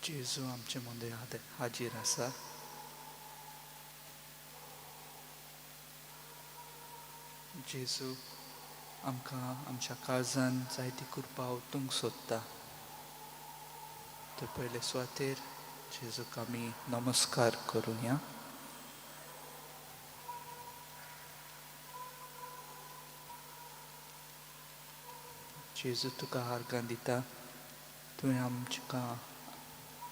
जेजू आमचे मदें हाजीर आसा. जेजू आमकां आमच्या काळजान जायती कृपा ओतूंक सोदता. तर पयले सुवातेर जेजूक आमी नमस्कार करुया. जेजू तुका आर्गां दिता, तुवें आमकां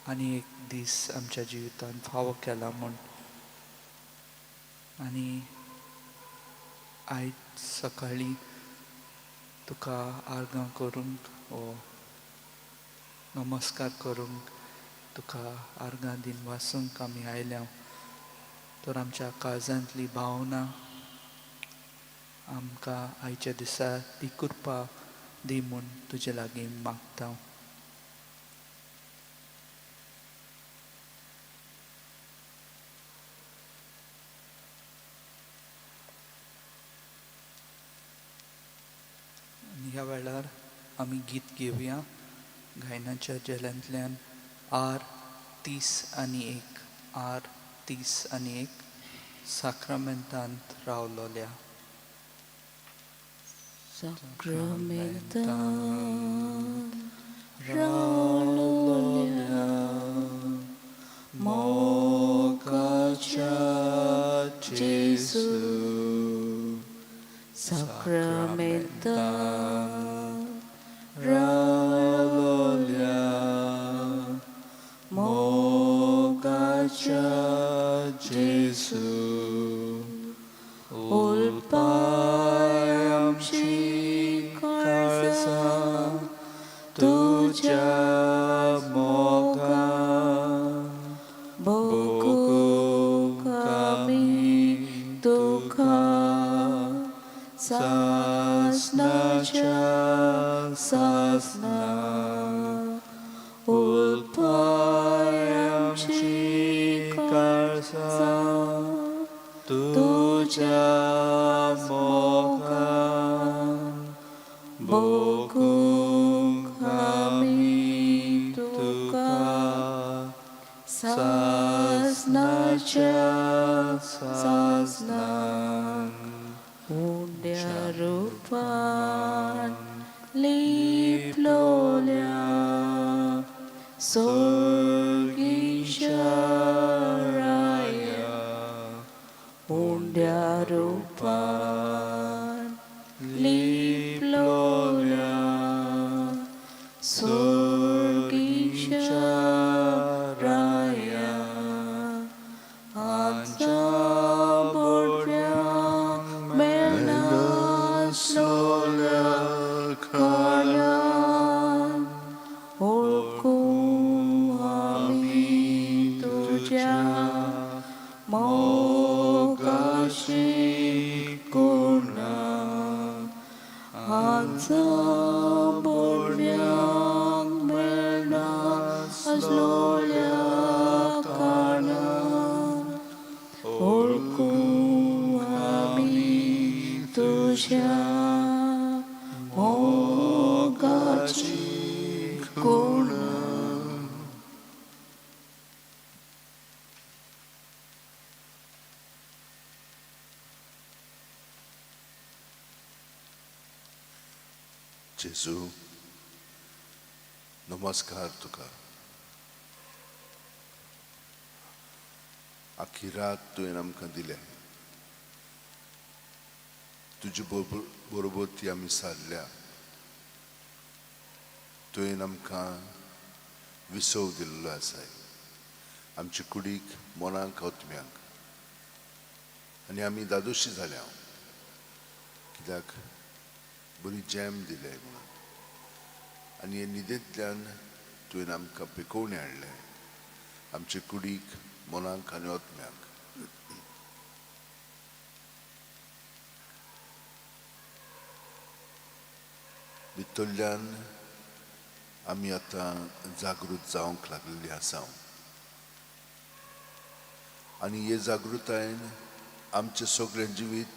आनी एक दीस आमच्या जिवितांत फावो केला म्हूण. आनी आयज सकाळीं तुका आर्गां करूंक ओ नमस्कार करूंक तुका आर्गां दिन वासूंक आमी आयल्या. तर आमच्या काळजांतली भावना आमकां आयच्या दिसा ती कृपा दी म्हूण तुजे लागीं मागता. आनी ह्या वेळार आमी गीत घेवया गायनाच्या झेल्यांतल्यान आर 31, आर 31, साक्रामेंतांत रावलोल्या. साक्रामेंतांत रावलोल्या मोगाच्या जेजू, साक्रामेंतांत रावलोल्या मोगाच्या जेजू, उलपाय आमची काळजां तुज्या मोगान, भोगूंक आमी तुका सासणाच्या सासणा. उलपाय आमची काळजां तुज्या मोगान, भोगूंक आमी तुका सासणाच्या सासणा. उंड्या रुपान लिपलोल्या सोर्गीच्या राया, उंड्या रुपान लिपलोल्या सोर्गीच्या राया, आमच्या बोडव्यांक मेळनासलोल्या कारणान ओळखूं आमी तुज्या मोगाची गुणा. आमच्या बोडव्यांक मेळनासलोल्या कारणान ओळखूं आमी तुज्या मोगाची गुणा. जेजू, नमस्कार तुका. आखी रात तुवें आमकां दिल्या, तुजे बरोबर बरोबर ती आमी सारल्या. तुवें आमकां विसव दिल्लो आसाय आमचे कुडीक, मनाक, आत्म्याक, आनी आमी दादोशी जाल्या कित्याक बरी जॅम दिले म्हणून. आनी हे न्हिदेंतल्यान तुवें आमकां पिकोवणें हाडलें आमचे कुडीक, मनाक आनी आत्म्याक. भितरल्यान आमी आतां जागृत जावंक लागलेली आसा आनी हे जागृतायेन आमचें सगळें जिवीत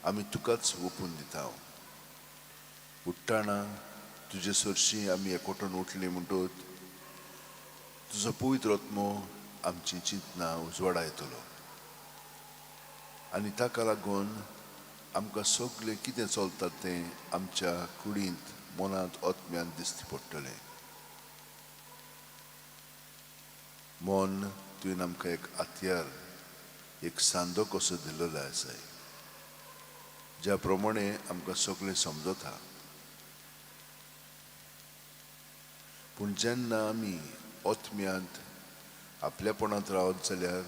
आमी तुकाच ओपून दिता. उठ्ठाना तुजे सरशीं आमी एकवटून उठली म्हणटूच तुजो पवित्र आत्मो आमची चिंतनां उजवाडा येतलो आनी ताका लागून आमकां सगळें कितें चलता तें आमच्या कुडींत, मनांत, आत्म्यांत दिसती पडटलें. मन तुवें आमकां एक हत्यार, एक सांदो कसो दिल्लो आसाय, ज्या प्रमाणे आमकां सगळें समजता. पूण जेन्ना आमी आत्म्यांत आपल्यापणांत रावत जाल्यार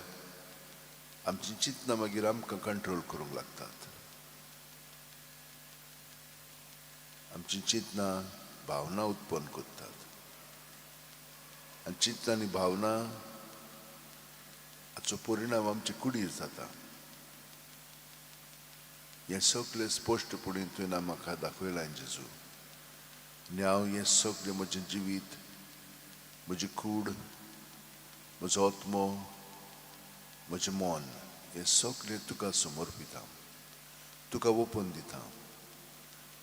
आमची चिंतनां मागीर आमकां कंट्रोल करूंक लागतात. आमची चिंतनां भावना उत्पन्न करतात आनी चिंतनां आनी भावना हाचो परिणाम आमचे कुडीर जाता. हें सगळें स्पश्टपणी तुवें म्हाका दाखयलां जेजू, आनी हांव हें सगळें म्हजें जिवीत, म्हजी कूड, म्हजो आत्मो, म्हजें मन, हें सगळें तुका समर्पिता, तुका ओपून दिता.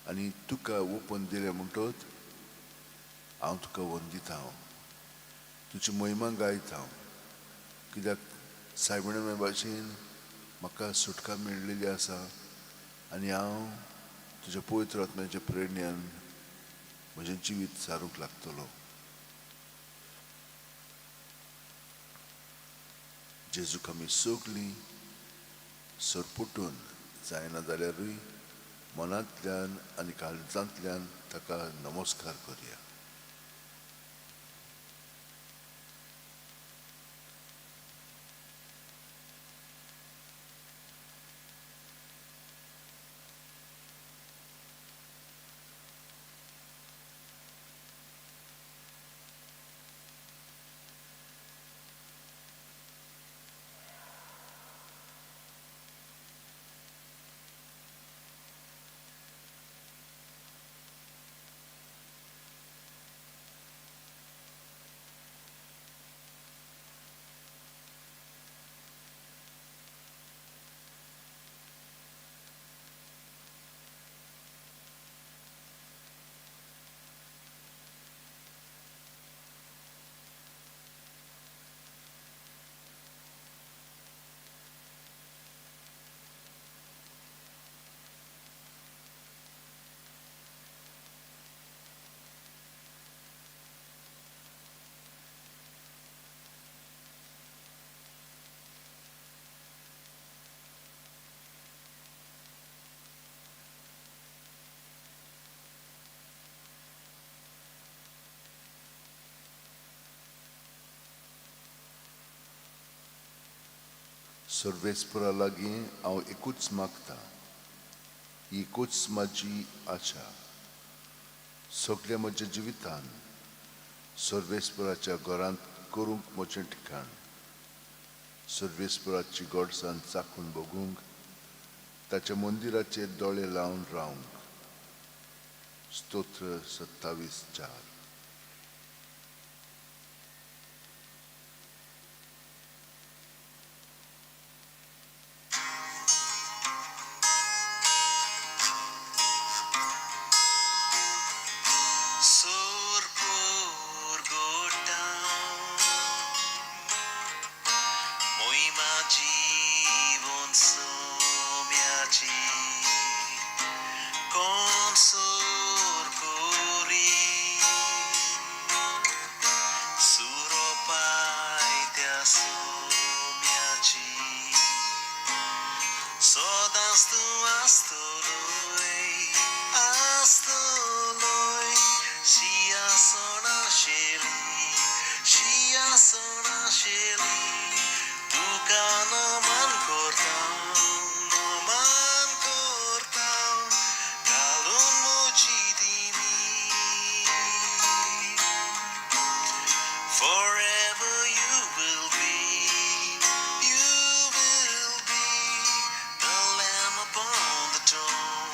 आनी तुका ओपून दिलें म्हणटच हांव तुका वंदिता, हांव तुजी महिमा गायता, कित्याक सायबिणे भाशेन म्हाका सुटका मेळ्ळेली आसा आनी हांव तुज्या पवित्र आत्म्याच्या प्रेरणेन म्हजें जिवीत सारूंक लागतलो. जेजूक आमी सगळीं सरपुटून जायना जाल्यारूय मनांतल्यान आनी काळजांतल्यान ताका नमस्कार करया. सर्वेस्परा लागीं हांव एकूच मागता, ही एकूच म्हाजी आशा, सगल्या म्हज्या जिवितान सर्वेस्पराच्या घरांत करूंक म्हजें ठिकाण, सर्वेस्पराची गोडसाण चाखून भोगूंक, ताच्या मंदिराचेर दोळे लावन रावंक. स्तोत्र 27:4. सोरपूर गोटा मोहिमा जीवन सोम्याची कोण सोर कोरी सुरोपाय त्या सोम्याची सदांच तूं आसतलोय आसतलोय शिंयासनाशेली शिंयासनाशेली तुका नमन करता, नमन करता घालून म्हजी दिमी. Forever you will be the Lamb upon the throne.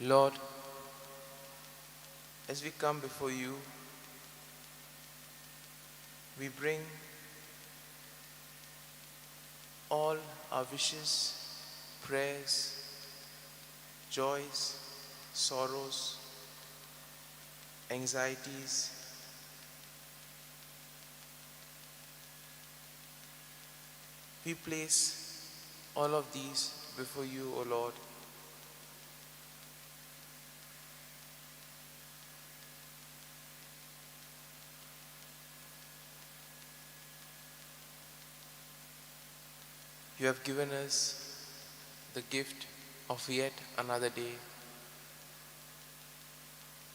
Lord, as we come before you, we bring all our wishes, prayers, joys, sorrows, anxieties, we place all of these before you, O Lord. You have given us the gift of yet another day,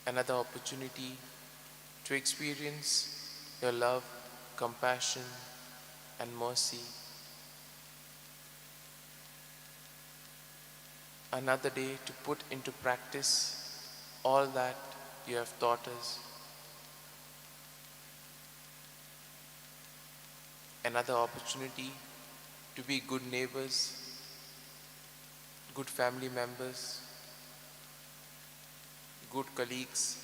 another opportunity to experience your love, compassion, and mercy. Another day to put into practice all that you have taught us. Another opportunity to be good neighbors, good family members, good colleagues,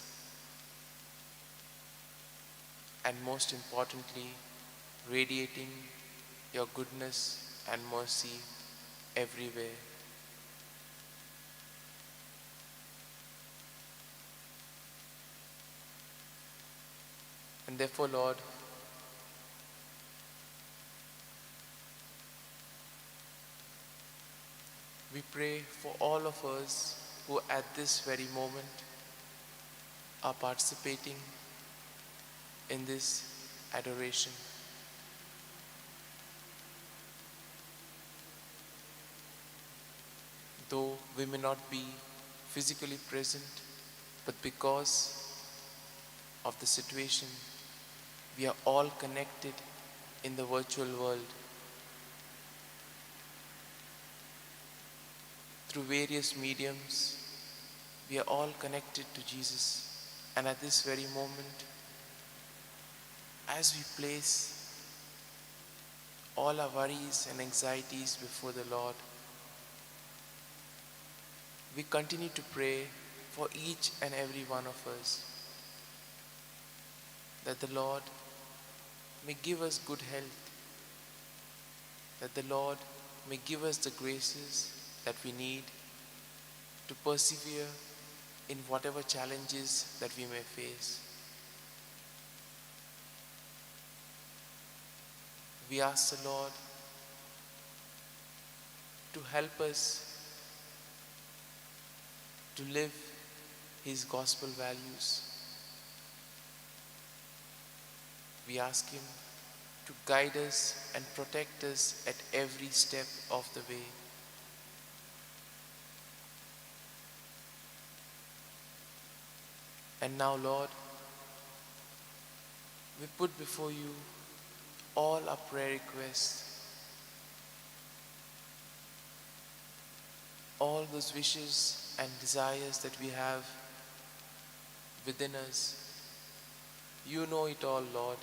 and most importantly, radiating your goodness and mercy everywhere. And therefore, Lord, we pray for all of us who at this very moment are participating in this adoration. Though we may not be physically present, but because of the situation, we are all connected in the virtual world. Through various mediums, we are all connected to Jesus. And at this very moment, as we place all our worries and anxieties before the Lord, we continue to pray for each and every one of us, that the Lord may give us good health, that the Lord may give us the graces that we need to persevere in whatever challenges that we may face. We ask the Lord to help us to live His gospel values. We ask Him to guide us and protect us at every step of the way. And now, Lord, we put before you all our prayer requests, all those wishes and desires that we have within us. You know it all, Lord.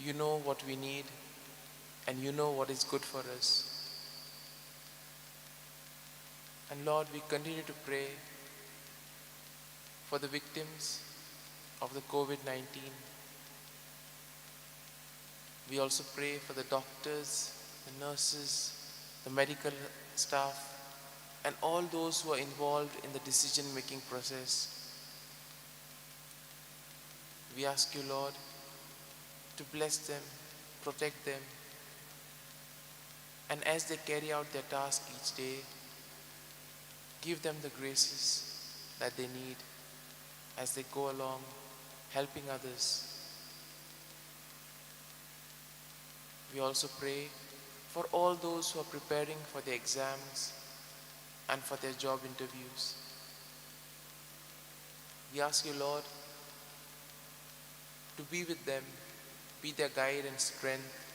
You know what we need, and you know what is good for us. And Lord, we continue to pray for the victims of the COVID-19. We also pray for the doctors, the nurses, the medical staff, and all those who are involved in the decision-making process. We ask you, Lord, to bless them, protect them, and as they carry out their task each day, give them the graces that they need as they go along helping others. We also pray for all those who are preparing for their exams and for their job interviews. We ask you, Lord, to be with them, be their guide and strength.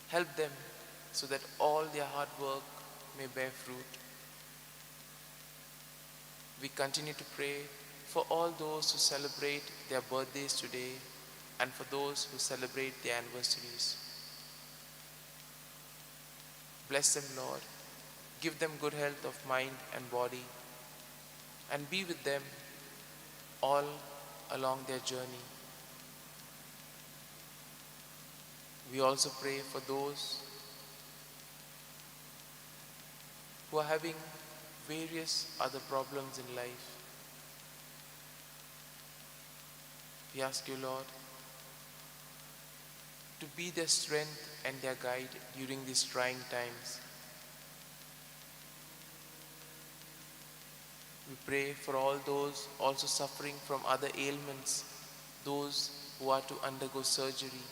Help them so that all their hard work may bear fruit. We continue to pray for all those who celebrate their birthdays today and for those who celebrate their anniversaries. Bless them, Lord. Give them good health of mind and body, and be with them all along their journey. We also pray for those who are having various other problems in life. We ask you, Lord, to be their strength and their guide during these trying times. We pray for all those also suffering from other ailments, those who are to undergo surgery.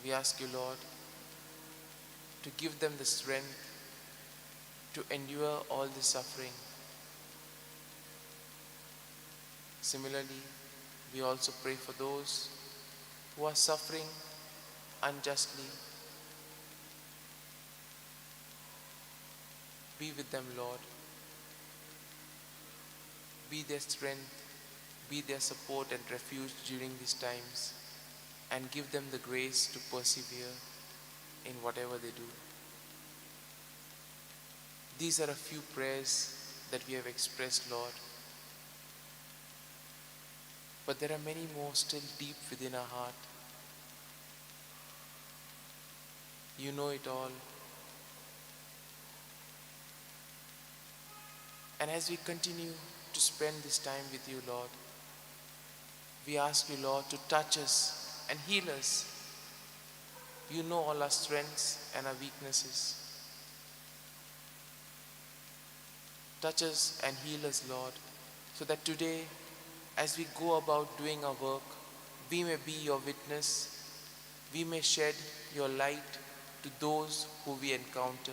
We ask you, Lord, to give them the strength to endure all the suffering. Similarly, we also pray for those who are suffering unjustly. Be with them, Lord. Be their strength, be their support and refuge during these times, and give them the grace to persevere in whatever they do. These are a few prayers that we have expressed, Lord. But there are many more still deep within our heart. You know it all. And as we continue to spend this time with you, Lord, we ask you, Lord, to touch us and heal us. You know all our strengths and our weaknesses. Touch us and heal us, Lord, so that today, as we go about doing our work, we may be your witness, we may shed your light to those who we encounter,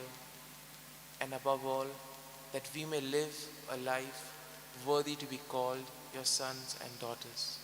and above all, that we may live a life worthy to be called your sons and daughters.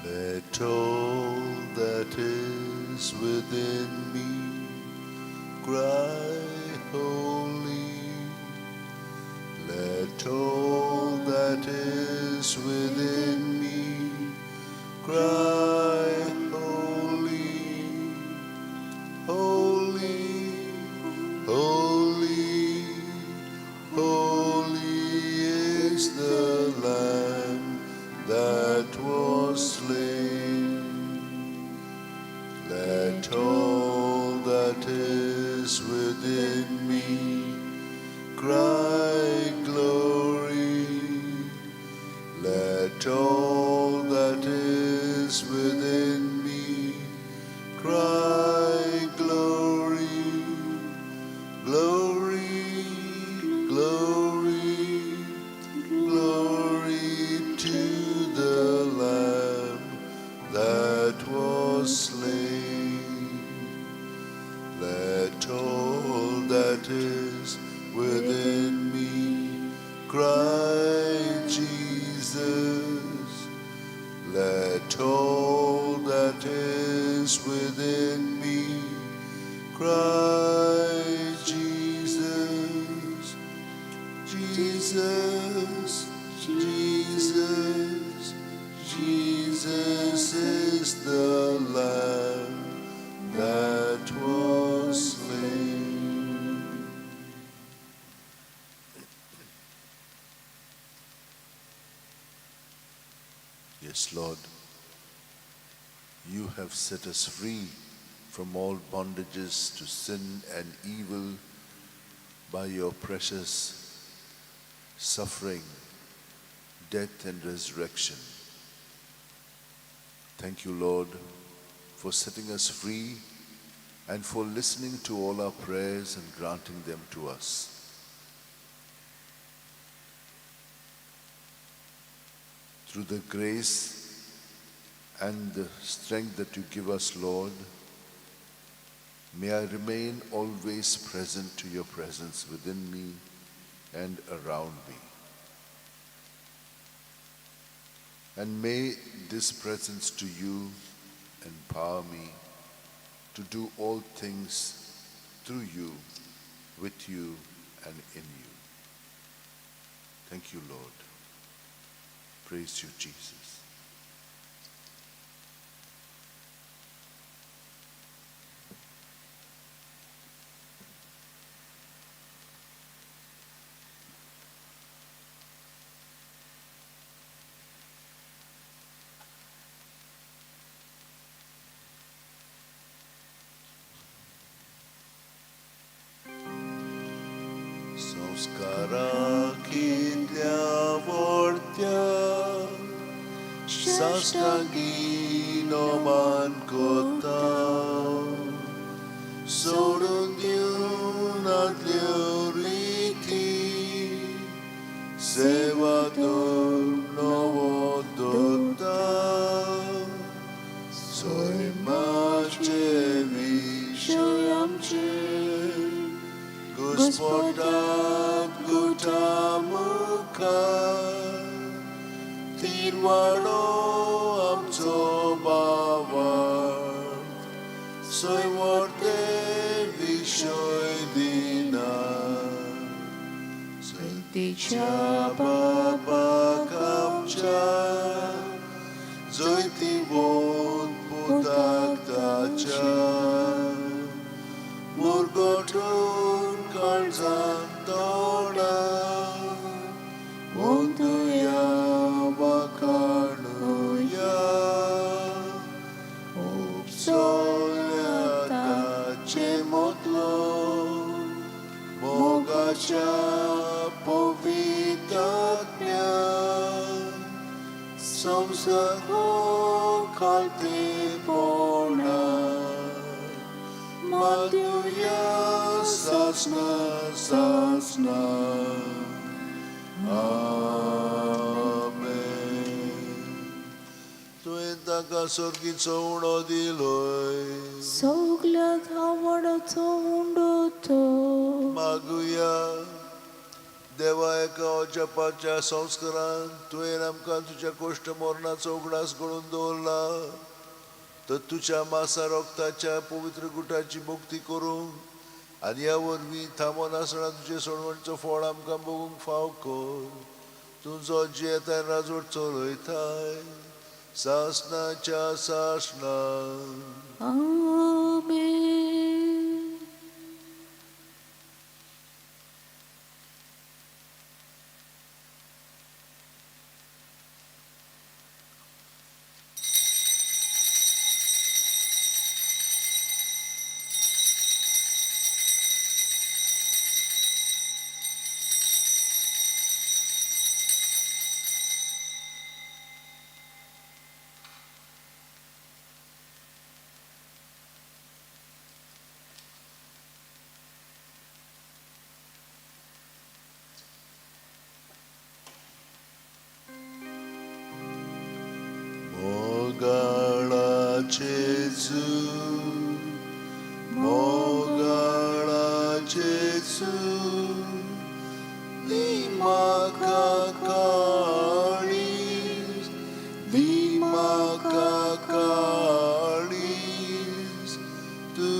Let all that is within me cry holy. Let all that is within me cry holy, holy, holy, holy is the Lamb that was slain. Let all that is within me cry glory. Let all that is within me cry glory, glory, glory, glory to the Lamb that was slain. Let all that is within me cry, Jesus. Let all that is within me Christ Jesus, Jesus, Jesus, Jesus is the Lamb that was slain. Yes, Lord, you have set us free from all bondages to sin and evil by your precious suffering, death and resurrection. Thank you, Lord, for setting us free and for listening to all our prayers and granting them to us. Through the grace and the strength that you give us, Lord, may I remain always present to your presence within me and around me. And may this presence to you empower me to do all things through you, with you, and in you. Thank you, Lord. Praise you, Jesus. संस्कारा कितल्या व्हडत्या साश्टांगी नमन करता सोडून दिवनातल्यो रिती सेवा तर नवो दवरता सैमाचे विशय आमचे घुस्पटात गुटा मुखार तिरवाडो आमचो बावार्थ सैवर्ते विशय दिना तिच्या बाबाक आमच्या जैतिवंत पुताक ताच्या मुरगोटून काळजान तोडा वंदुया वाखाणुया उपसोल्या ताचे मोतलो मोगाच्या पवित्रात्म्या संसार खालतेपणा मागुया सासना सासना. आमेन. तुवें ताका सर्गीचो उणो दिलोय. सगल्याक आवडचो उंडो तो. मागुया. देवा, एका अजापाच्या संस्कारान तुवें आमकां तुज्या कोश्ट मरणाचो उगडास घडोवन दवरला, तर तुज्या मासा रोगताच्या पवित्र गुटाची मुक्ती करूंक आनी ह्या वरवीं थांबो नासतना तुजें सोडवणचो फळ आमकां बघूंक फाव कर. तुजो जियेताय राजवट चलयताय सासनाच्या सासना. आमेन. Mogala Gesù, Mogala Gesù, di Makakalis, di Makakalis, tu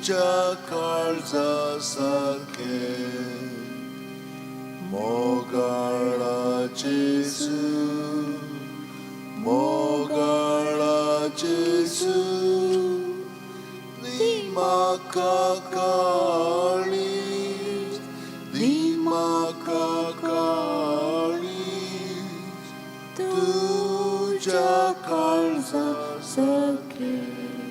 तुज्या काळजा सारकें मोगाळा जेजू मोगाळा जेजू दी म्हाका काळीज दी म्हाका काळीज तुज्या काळजा सारकें.